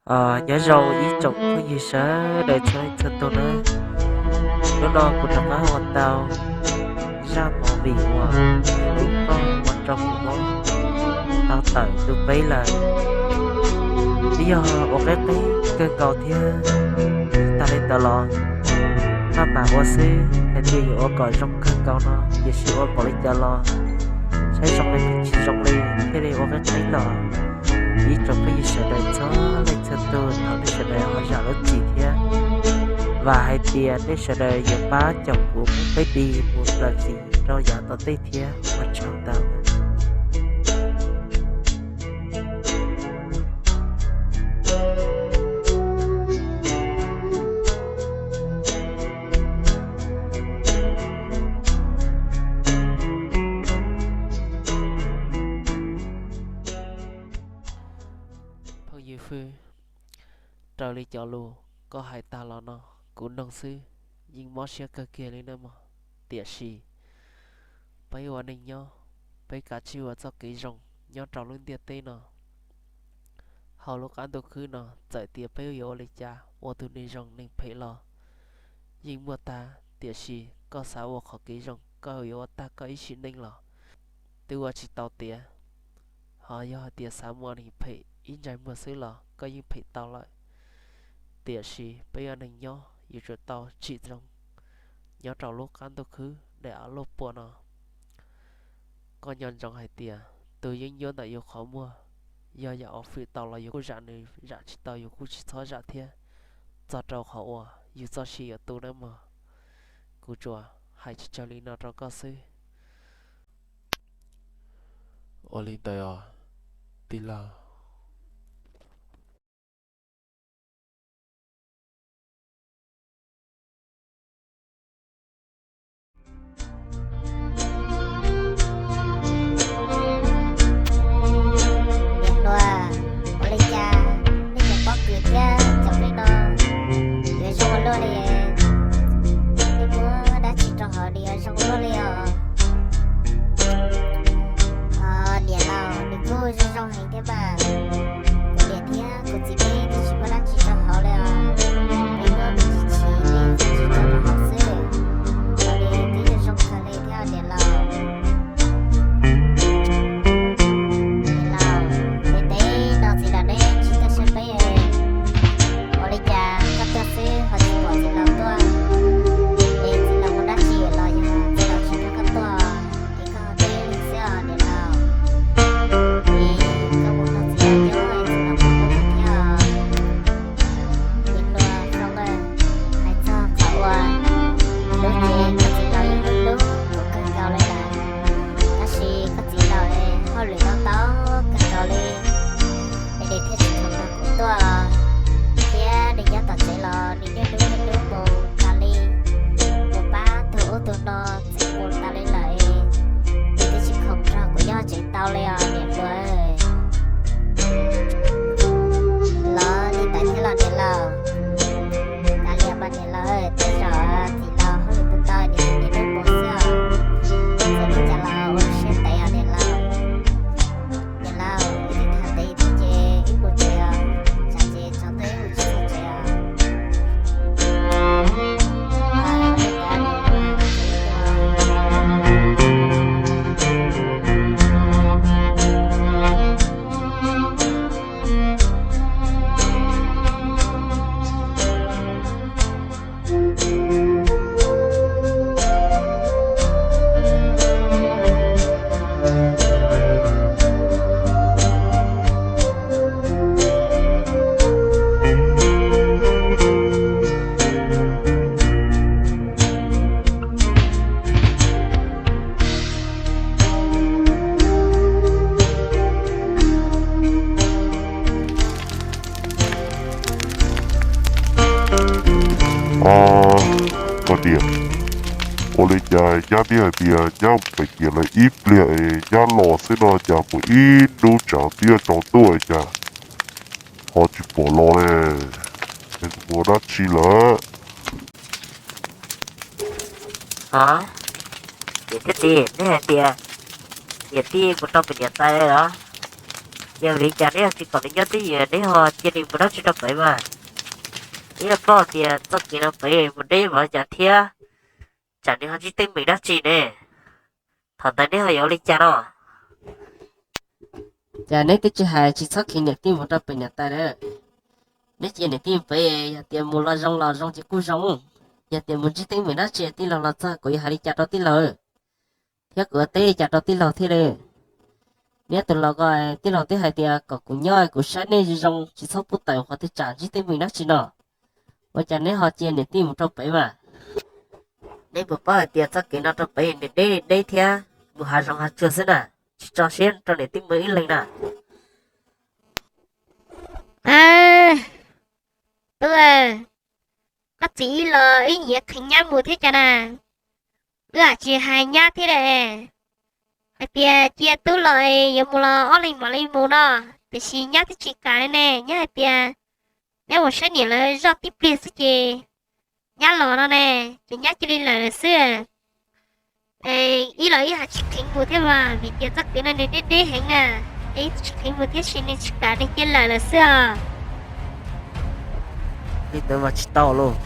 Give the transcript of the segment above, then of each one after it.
Nyob zoo ib tsoom phooj ywg sawv daws txhua leej txhua tus nawb. Hnub no kuv rov qab ua tau zaj movie uas lub koj ua rau kuv mob tau tawm ntu peb lawm. Twb yog ua qeb qeb kawg nkaus thiab. Tag li ntawd los maj mam ua xwb, hais tias yuav ua kom zoo kawg nkaus no, tiam sis ua npaum li cas los saib zoo li tsis zoo li, thiaj li ua qeb qeb los. Ib tsoom phooj ywg sawv daws txhua leej txhua tus, thov nej sawv daws ho zam lub txim thiab. Vam hais tias nej sawv daws yuav pab cov kuv peb tiv mus plaws txim rau yav tom ntej thiab, ua tsaug ntau. Phooj ywg Fwj, raws li cov lus koj hais tag los no, kuv noog xwb yeej mob siab kawg kiag li nawb mog. Tiam sis peb ua neej nyob, peb kav tsij ua txoj kev zoo nyob rau lub ntiaj teb no. Hauv lub qab ntuj khwb no txawm tias peb yuav ua li cas, ua tus neeg zoo neeg phem los yeej muaj tag, tiam sis koj xav ua qhov kev zoo koj yuav ua tag koj ib sim neej los twb ua tsis tau tiav. Ho yog hais tias xav ua neeg phem ib ntsais muag xwb los koj yeej phem tau lawm. Tiam sis peb ua neeg nyob yuav tsum tau tsim zoo nyob rau lub qab ntuj khwb daim av luaj puam no. Koj nco ntsoov hais tias tus yeeb ncuab ntawm yus qhov muag, yog yam uas fwm tau los yus kuj zam, nws zam tsis tau yus kuj tsis txhob zam thiab, txog rau qhov uas yus txoj sia yuav tu nawb mog. Kuv tsuas hais tsis tsawg li no rau koj xwb. Ua li ntawd os, tij laug. Niam hluas, ua li cas nej cov pob kws thiab cov peb no yuav zoo ua luaj li? Nej muab dab tsi rau hauv nws yuav zoo ua luaj li os? Niam laus, nws kuj zoo zoo heev thiab mas. Kuv niam thiab kuv txiv nej twb tsis muab dab tsi rau hauv li os. Nej muab me ntsis txiv txiv tsis tso rau hauv xwb, los nws twb zoo zoo kawg li thiab niam laus. Niam laus, ntev ntev no txiv laus neb tsis tuaj saib peb, ua li cas koj tuaj xwb ho tsis pom txiv laus tuaj? Es txiv laus mus dab tsi los yog txiv laus tsis nrog koj tuaj, es koj tuaj ib leeg xwb os niam laus? Es koj mus nrog txiv laus nyob es txiv laus mus nrog koj thiab os? Niam hluas Foob, hais txog qhov uas hlub ces koj txiv laus yeej hlub hlub kuv kawg nkaus li lawm, tab sis koj txiv laus hauj lwm tau ntau kawg nkaus li, es nws thiaj tsis khoom nrog kuv tuaj, thiab nws nyob tom tsev los nws niaj hnub niaj hnub mus tas li, mus pab tug ub tug no txij mus tas li lawm, nws twb tsis khoom nrog kuv nyob tsev tau li os niam hluas. Los li ntawd thiab los niam laus? Kav liam mas niam laus, tej zaum txiv laus hauj lwm tau ntau, niam laus niaj hnub mus xwb os. Txawm li cas los ua siab ntev os niam laus. Niam laus, wb twb tham ntev thiab ces wb mus tsev os, tsam ces tsov tuaj wb mus tsis txog tsev os. Koj niam, ua li cas nyab tib hais tias nyab mus pem kiag lawm ib pliag es nyab los xwb no cas mus ib hnub tsaus ntuj tsaus ntuj cas ho tsis pom los ne? Es mus ua dab tsi lawm? Niam thiab txiv, nej hais tias niam tij mus rau pem niam tais los? Yog li cas neb ho tsis kom nws nyob twj ywm, neb ho cia nws mus dab tsi rau pem mas? Neb yeej paub tias txoj kev no pem mus deb npaum li cas thiab, tsam nws ho ntsib teeb meem dab tsi ne. Thaum ntawd neb ho yuav ua li cas no? Cas neb twb tsis hais tsis txhob khiav niam tij mus rau pem niam tais na. Neb cia niam tij pem, yog tias mus los zoo los zoo ces kuj zoo. Yog tias mus ntsib teeb meem dab tsi tij laug los txog kuv yuav hais li cas rau tij laug, thiab kuv yuav teb li cas rau tij laug thiab li? Neb tus laus ko, tij laug twb hais tias kom kuv nyob kuv saib nej zoo zoo tsis txhob pub tawm qhov twg tsam ntsib teeb meem dab tsi no. Ua cas neb ho cia niam tij mus rau pem mas? Neb puas paub hais tias txoj kev no rau pem nws deb deb thiab, mus hav zoov hav tsuag xwb na, tsis tso siab rau niam tij mus ib leeg na. Tub, koj txiv ib los ib nyiam qhev nyab mus thiab cas na. Wb tsis hais nyab thiab, hais tias cia tub los yuav mus los ob leeg mam li mus no, tiam sis nyab twb tsis kam li ne. Nyab hais tias nyab mus saib niam lawv zoj tib pliag xwb ces nyab los no ne, ces nyab cia li lawm lawm xwb. Ib los ib hais tsis qhev mus thiab mas, vim tias txoj kev no nws deb deb heev na, es ib tsis qhev mus thiab sis nws tsis kam nws cia lawm lawm xwb os. Li ntawd mas tsis tau lauj.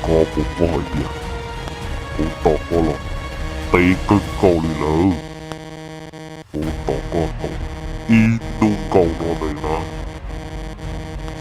Koj puas paub hais tias kuv tos koj los ntev kawg nkaus li lawm? Kuv tos koj tau ib hnub nkaus no ntawm na,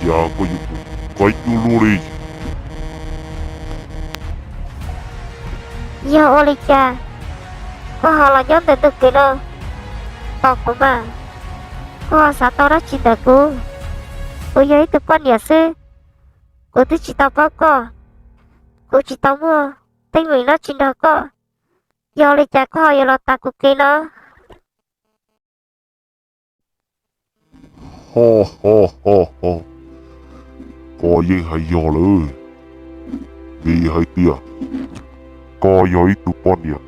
cas koj yuav mus qaib cuag luaj li. Yog ua li cas koj ho los nyob ntawm ntug kev no tos kuv mas? Koj ho xav tau dab tsi ntawm kuv? Kuv yog ib tug poj niam xwb, kuv twb tsis tau paub koj, kuv tsis tau muaj teeb meem dab tsi nrog koj. Yog li cas koj ho yuav los tas kuv kev no? Ho ho ho ho, koj yeej hais yog lawm, vim hais tias koj yog ib tug poj niam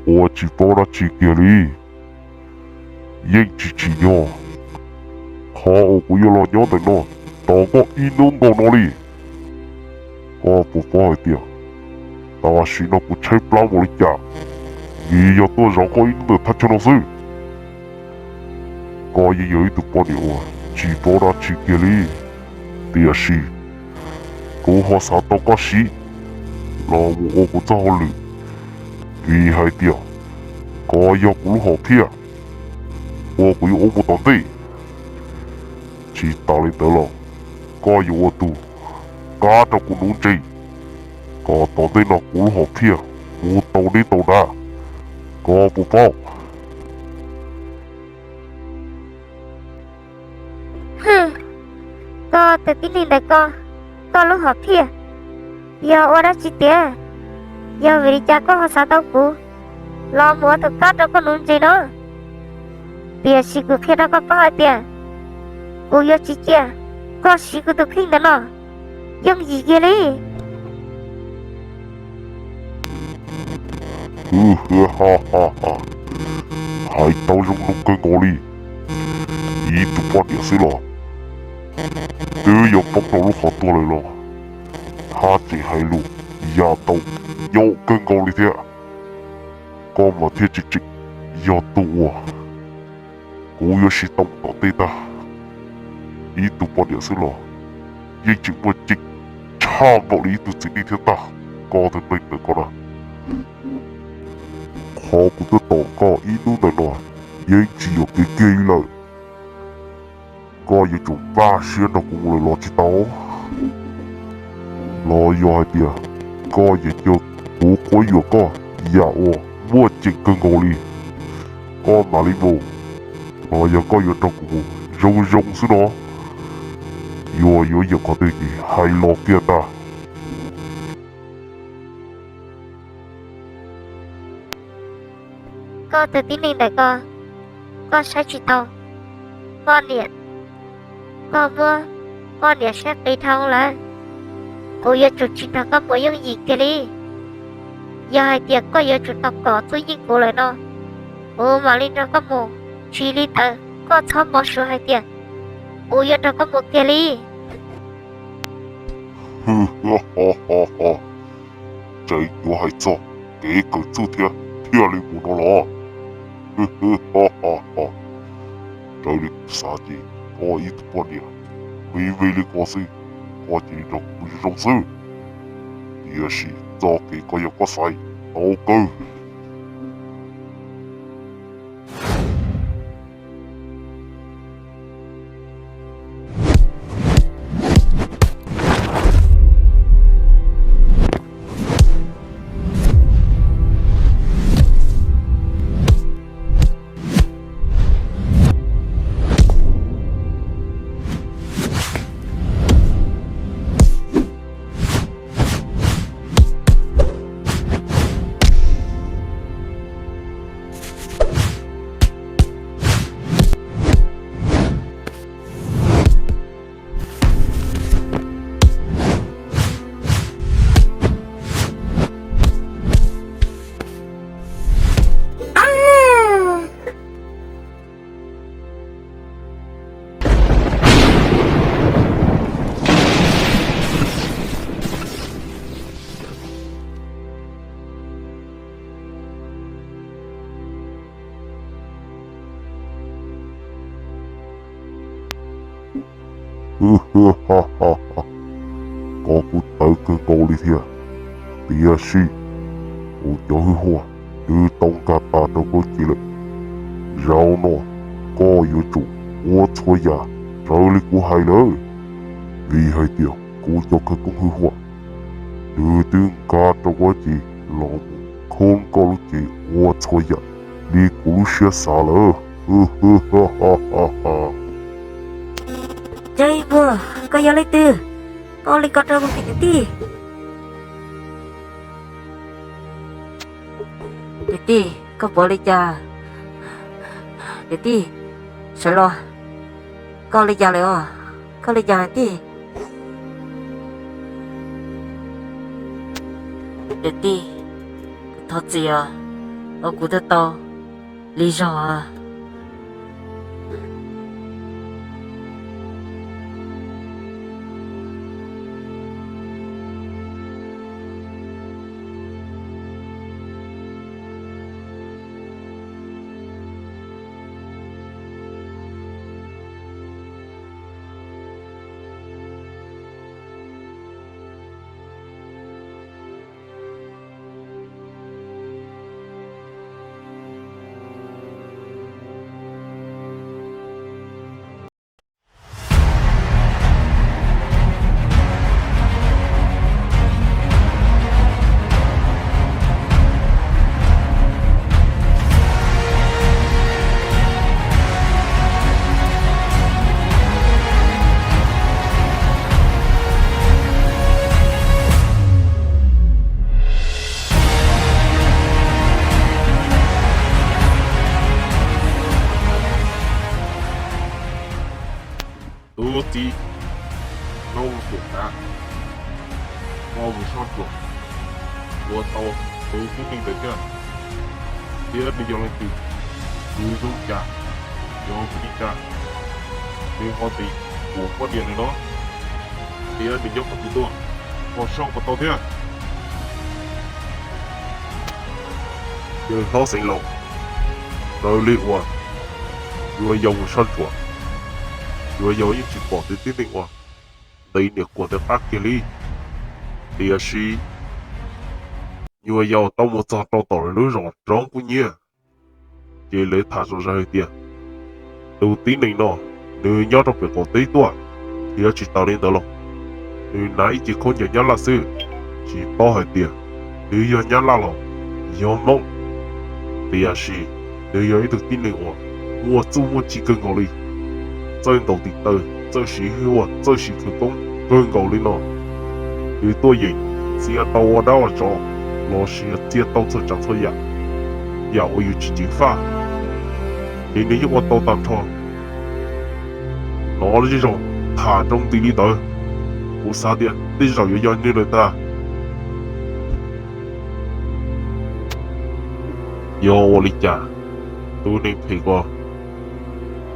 uas tsis paub dab tsi kiag li. Yeej tsis tsim nyog qhov uas kuv yuav los nyob ntawm no tos koj ib hnub nkaus no li. Koj puas paub hais tias tam sim no kuv tshaib plab npaum li cas vim yog tuaj zov koj ib hnub ntawm thaj chaw no xwb? Koj yeej yog ib tug poj niam uas tsis paub dab tsi kiag li, tiam sis kuv ho xav tau koj siv los mus ua kuv txoj hauj lwm, vim hais tias koj yog kuv lub hom phiaj uas kuv yuav ua mus tom ntej. Tsis tas li ntawd los koj yuav ua tus kab rau kuv nuv ntses, kom tom ntej no kuv lub hom phiaj mus tau deb tau dav. Koj puas paub? Koj tus tib neeg ntawm koj, koj lub hom phiaj yog ua dab tsi tiag? Yog vim li cas koj ho xav tau kuv los mus ua tus kab rau koj nuv ntses no? Tiam sis kuv qhia rau koj paub hais tias kuv yuav tsis cia koj siv kuv tus kheej ntawm no yooj yim kiag li. Hais tau zoo zoo kawg nkaus li. Ib tug poj niam xwb los twb yuav poob rau lub qhov tuag lawm los haj tseem hais lus ya tau nyaum kawg nkaus li thiab. Koj mas thiaj tseem tseem yog tus uas kuv yuav siv tau tom ntej tag. Ib tug poj niam xwb los yeej tseem muaj ceem tshaj npaum li ib tug txiv neej thiab tag. Koj tus neeg ntawm koj na, qhov kuv twb tos koj ib hnub ntawm no yeej tsis yog kev kiag li lawm. Koj yuav tsum npaj siab nrog kuv mus lawm los tsis tau? Los yog hais tias koj yuav cia kuv quab yuam koj yam uas muaj ceem kawg nkaus li, koj mam li mus? Ho yog koj yuav nrog kuv mus zoo zoo xwb no, yuav yuav yam qhov twg ces hais los kiag tag. Koj tus tib neeg ntawm ko, koj saib tsis taus poj niam, koj muab poj niam saib qis dhau lawm. Kuv yuav tsum tsis nrog koj mus yooj yim kiag li. Yog hais tias koj yuav tsum tau kom txuj yeej kuv lawm no, kuv mam li nrog koj mus, tsis li ntawd koj txhob npau suav hais tias kuv yuav nrog koj mus kiag li. Tseem yuav hais txog kev kawm txuj thiab thiaj li mus no los? Raws li kuv xav ces koj ib tug poj niam me me li ko xwb, koj cia li nrog kuv mus zoo zoo xwb. Tiam sis txoj kev koj yog koj xaiv tau kawg. Koj kuj tawv kawg nkaus li thiab, tiam sis kuv cov hwj huam twb tau nkag tas rau koj lub cev lawm. Zaum no koj yuav tsum ua txhua yam raws li kuv hais lawm, vim hais tias kuv cov khawv koob hwj huam nws twb nkag rau koj lub cev los mus khoob koj lub cev ua txhua yam li kuv lub siab xav lawm. Tseeb, koj yog leej twg? Koj ua li ko rau kuv niam tij. Niam tij, koj puas li cas? Niam tij, sawv los. Koj li cas lawm os? Koj li cas niam tij? Niam tij, thov txim os, ua kuv twb tau li zog. Tus txiv, koj mus pum kav, koj mus soj ntsuam ua tau tus tib neeg ntawd thiab, thiab nws yog leej twg, nws zoo cas, yog tus li cas, nws ho ntim kuv poj niam lawm no, thiab nws nyob qhov twg tuaj, koj soj puas tau thiab? Yawg hlob Xeev Laus, raws li uas nyuam yaus mus soj ntsuam, nyuam yaus yeej tsis pom tus tib neeg uas ntes niam Kuam ntawd qab kiag li. Tiam sis nyuam yaus tau mus txog rau tom lawv lub zos Roob Kub Nyiab, ces lawv tham zom zaws hais tias tus tib neeg no nws nyob rau pem qaum teb tuaj, thiab tsis tas li ntawd los nws hnav ib ce khaub ncaws Nyab Laj xwb, tsis paub hais tias nws yog Nyab Laj los yog Hmoob. Tiam sis nws yog ib tug tib neeg uas muaj txuj muaj ci kawg nkaus li, txawj ntaus tiv taw, txawj siv hwj huam, txawj siv khawv koob kawg nkaus li no, nws tuaj yeem txia tau ua dab ua tsov los sis yog txia tau txhua tsav txhua yam, yam uas yus tsis ceev faj, ces nws yeej ua tau tag nrho. Nov zej zog tham rau nti li ntawd, kuv xav tias tej zaum yuav yog nws lawm ntag. Yog ua li cas tus neeg phem ko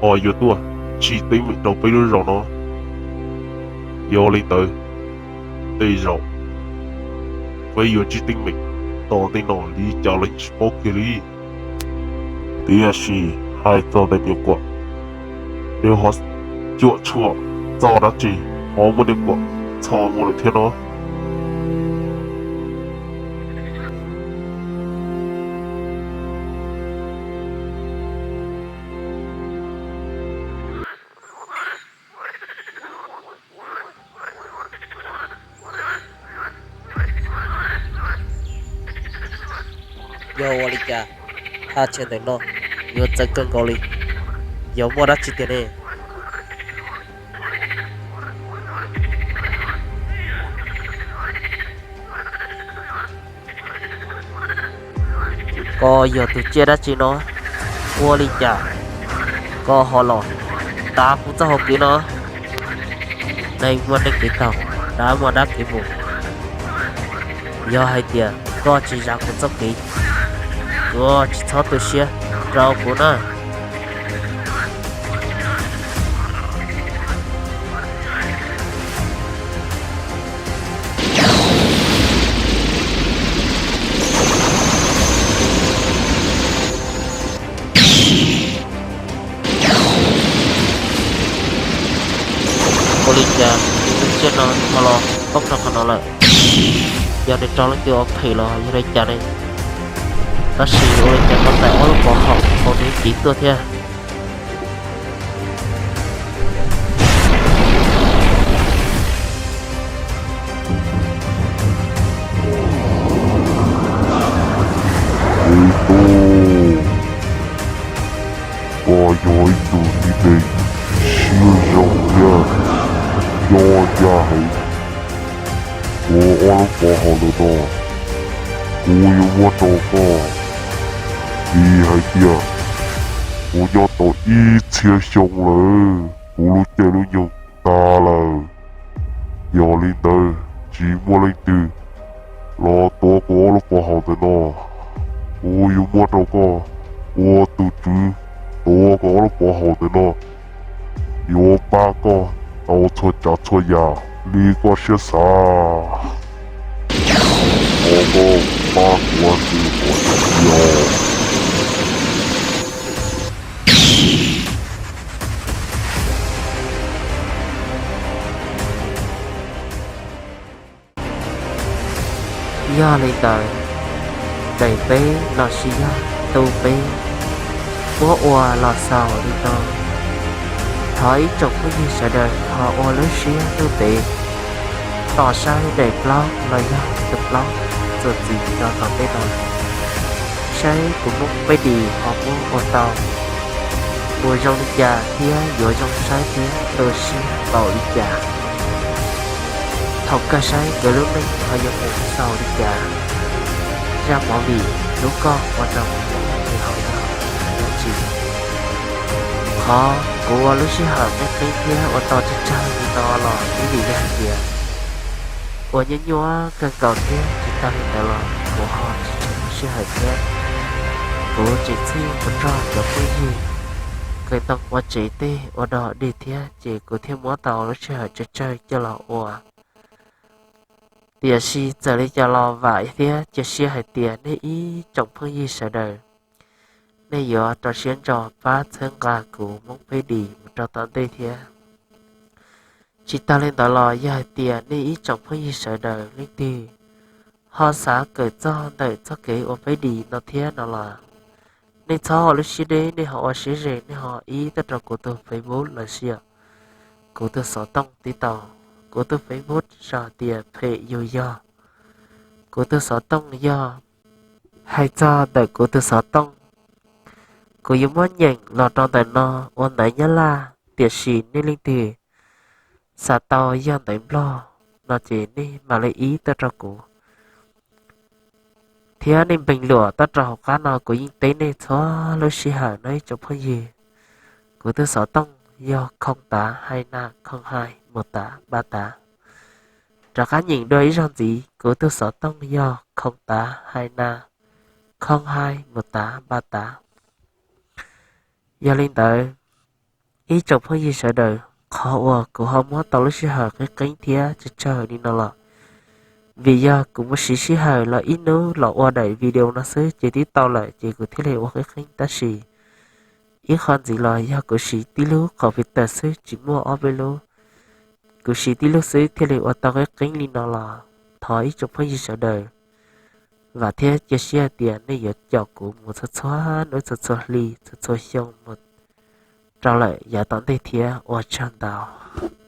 ho yuav tuaj tsim teeb meem rau peb lub zos no? Yog li ntawd, tej zaum peb yuav tsim teeb meem tom ntej no li cas los yeej tsis paub kiag li. Tiam sis hais txog ntawm Niam Kuam, nws ho cuam tshuam txog dab tsi ho muab Niam Kuam txhom mus lawm thiab no? Yog ua li cas thaj chaw ntawm no yuav txawv kawg nkaus li? Yog muaj dab tsi tiag ne? Koj yog tus tsiaj dab tsi no? Ua li cas koj ho los tav kuv txoj hau kev no? Neeg muaj neeg kev taug, dab muaj dab kev mus. Yog hais tias koj tsis zam kuv txoj kev, koj tsis txhob tu siab rau kuv na. Ua li cas tus tsiaj no ho los poob rau qhov no lawm? Yog nws raug leej twg ua phem los yog li cas ne? Tab sis ua li cas ho tawm ob lub pov haum hauv nws ib kiv tuaj thiab? Ub, koj yog ib tug tib neeg siab zoo thiab nco ncaj heev. Kuv ob lub pov haum ntawm no, kuv yuav muab rau koj, vim hais tias kuv nyob tau ib txhiab xyoo lawm, kuv lub caij lub nyoog tag lawm. Yog li ntawd tsis muaj leej twg los tuav kuv ob lub pov haum ntawm no. Kuv yuav muab rau koj ua tus tswv tuav kuv ob lub pov haum ntawm no. Yuav pab koj tau txhua tsav txhua yam li koj siab xav. Thov koj pab kuv ua tus pov haum ntawm no. Yog li ntawd, daim peb los sis yog ntu peb muab ua los xaus li no. Thov ib tsoom phooj ywg sawv daws ho ua lub siab lub ntev tos saib daim plaub los yog ntu plaub txuas ntxiv rau tom ntej no, saib kuv Hmoob Peb Dim ho muab ua tau mus zoo li cas thiab yuav zoo saib thiab tu siab npaum li cas. Thaum kawg saib nkawd lub neej ho yuav mus xaus li cas. Zaj movie Lub Koj ua rau kuv mus hauv no dab tsi. Qhov kuv ua lub sij hawm qeeb qeeb thiab ua tau tsawg tsawg li no los vim yog hais tias ua nyuaj nyuaj kawg nkaus thiab tsis tag li ntawd los kuv ho tsis tshua muaj sij hawm thiab. Kuv tseem txhij mus nrog cov phooj ywg kawm ntoo ua tsev tej ua dog dig thiab ces kuv thiaj muab tau lub sij hawm tsawg tsawg coj los ua. Tiam sis txawm li cas los vam thiab cia siab hais tias nej ib tsoom phooj ywg sawv daws, nej yuav rau siab ntso pab txhawb nqa kuv Hmoob Peb Dim mus rau tom ntej thiab. Tsis tag li ntawd los yog hais tias nej ib tsoom phooj ywg sawv daws leej twg ho xav kawm txog ntawm txoj kev ua Peb Dim no thiab no los, nej txhob ua lub siab deb, nej ho ua siab ze, nej ho ib tuaj rau kuv tus Facebook los sis kuv tus xov tooj tib tau. Kuv tus Facebook sau tias Phem Yug Yog. Kuv tus xov tooj yog, hais txog ntawm kuv tus xov tooj, Kuv yuav muab nyeem los rau ntawm no ua ntawv Nyab Laj, tiam sis nej leej twg xav tau yog ntawv Nplog no ces nej mam li ib tuaj rau kuv. Thiab nej npeeg luam tuaj rau hauv qab no, kuv yeej teb nej txhua lub sij hawm no ib tsoom phooj ywg. Kuv tus xov tooj yog không tám hai năm không hai một tám ba tám. Rov qab nyeem dua ib zaug ntxiv, kuv tus xov tooj yog không tám hai năm không hai một tám ba tám. Yog li ntawd, ib tsoom phooj ywg sawv daws, qhov uas kuv ho muab tau lub sij hawm qeeb qeeb thiab tsawg tsawg li no los vim yog kuv mus siv sij hawm los ib hnub los ua daim video no xwb ces twb tau lawm, ces kuv thiaj li ua qeeb qeeb. Tab sis ib qho ntxiv los yog kuv siv tib lub computer xwb, tsis muaj ob peb lub, kuv siv tib lub xwb thiaj li ua tau qeeb qeeb li no los thov ib tsoom phooj ywg sawv daws vam thiab cia siab hais tias nej yuav caum kuv mus txhua txhua hnub txhua txhua hli txhua txhua xyoo mus rau lawm yav tom ntej thiab. Ua tsaug ntau.